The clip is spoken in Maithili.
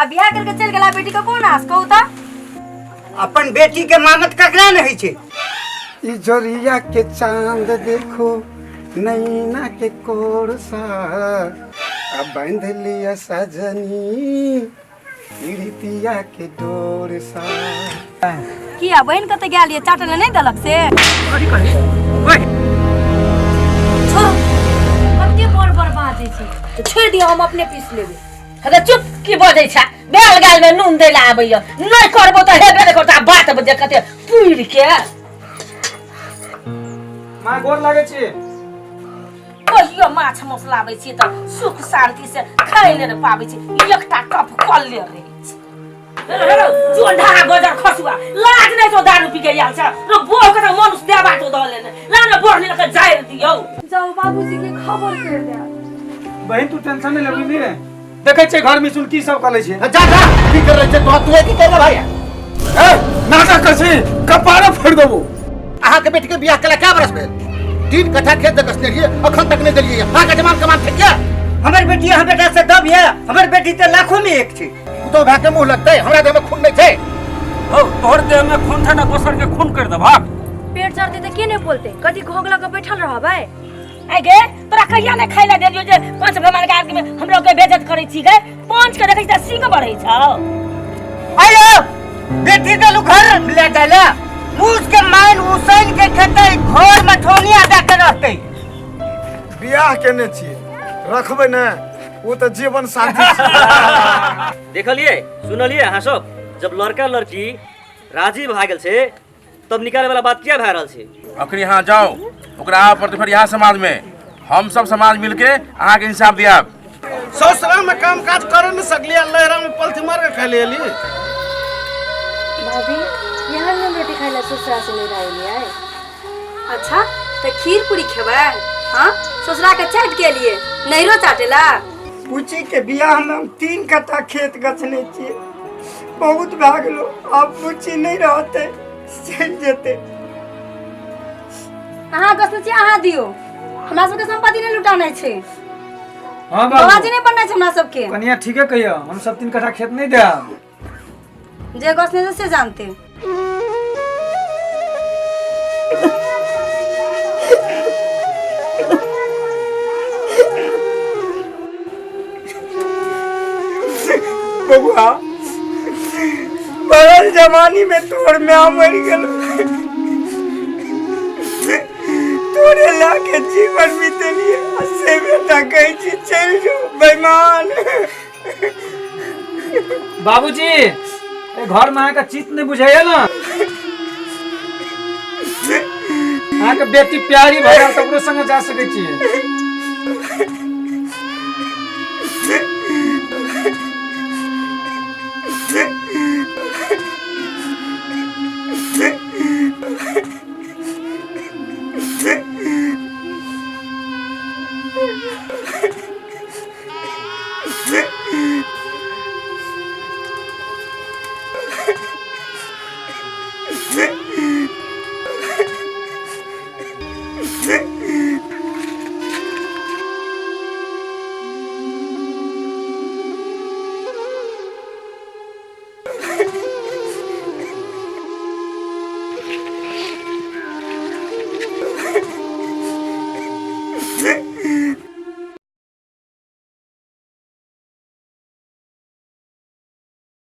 आ बियाह करके चलि गेला बेटी के कोन आस कहू तऽ? अपन बेटी के मामत ककरा नहि होइ छै। इजोरिया के चांद देखो नैना के कोर सा, आ बांध लिया सजनी पीड़ितिया के डोर सा। किया बहिन कतऽ गेल ये चाटल नहि देलक से? छोड़ू, कते बड़ बड़ बाजै छै तऽ छोड़ि दियौ, हम अपने पीस लेबै। अरे चुप, की बजै छ? बेल गाल में नून दै ला आबैया, नहि करबो तऽ हेबे नहि करतौ। आ बात बजे कते पुरि के। माँ गोर लागै छी। कहियो माछ मौस लाबै छी तऽ सुख शांति से खाइ ले नहि पाबै छी, एकटा टप कल ले रहै छी। जोंढा बजर खसुआ, लाज नहि छौ? दारू पी के आयल छ रो बोह के तऽ मनुष्य देबा तो दऽ लेने ला ने बोढ़ लऽ के जारि दियौ। जाउ बाबूजी के खबर कर दे। बहिन तू टेंशन नहीं लेबही रे, देखै छियै घर में सुन की सब करै छै। जा जा, की कर रहल छै तोरा? तू की कर भाई? ए नाटक कर छी, कपार फोड़ देबो। अहाँ के बेटी के बियाह केला क्या बरस भेल? 3 कट्ठा खेत दे कसने रहिए, अखन तक नहीं देलिए। अहाँ के जमान कमान ठीक ये? हमर बेटी अहाँ बेटा से दब ये? हमर बेटी तऽ लाखों में एक छै। तो भाई के मुंह लगतै, हमरा देह में खून नहीं छै। हौ, तोहर देह में खून छै तऽ दोसर के खून कर देबहक? पेट चढ़ते तऽ के नहि बोलते? कथी घोघ लऽ कऽ बैठल रहबै? आइ गे, तोरा कहिया नहि खाइ लए देलियौ जे पंच भगवान के आदमी हमरा के बेइज्जत करै छी गे? पंच के देखै छी तऽ सिंह बढ़ै छौ। आयो बेटी देलू घर ले जाय ला, मूस के माइन उसैन के खेतै, घर में ठोनिया दे के रहतै। बियाह केने छियै, रखबै ने, ओ तऽ जीवन साथी छै। देखलिए सुनलिए अहाँ सब, जब लड़का लड़की राजी भए गेल छै तब निकाले वाला बात किया भए रहल छै? अखनी अहाँ जाओ, ओकरा आबऽ पड़तै फेर यहाँ समाज में, हम सब समाज मिलके अहाँके इंसाफ दियाब। ससुरा में काम काज कर नहीं सकलियै, लहरा में पलथी मार के खा लेली। भाभी यहाँ नून रोटी खाइ ला ससुरा से नहीं रह आए। अच्छा तऽ खीर पूरी खेबै? हाँ ससुरा के चाट के लिए नैरो चाटेला। बुच्ची के बियाह में हम 3 कट्ठा खेत गछने छियै, बहुत भए गेलो, आब बुच्ची नहीं रहते, चलि जेतै। अहाँ गछने छियै, अहाँ दियौ, हमरा सबके संपत्ति नहीं लुटाना छै। हाँ बाबाजी बाबू नहीं बनना छै हमरा सबके। कनिया ठीके कहियो, हम सब 3 कट्ठा खेत नहीं देब। जे गछने छै से जानते। बबुआ बड़ल जवानी में तोर माय मरि गेल, तोरे ला के जीवन बीतेलिए, आ से बेटा कहै छी चलि जो बेईमान। बाबूजी ए घर में अहाँके चित नहीं बुझाइए ना, अहाँके बेटी प्यारी भऽ गेल तऽ ओकरो संगे जा सकै छियै।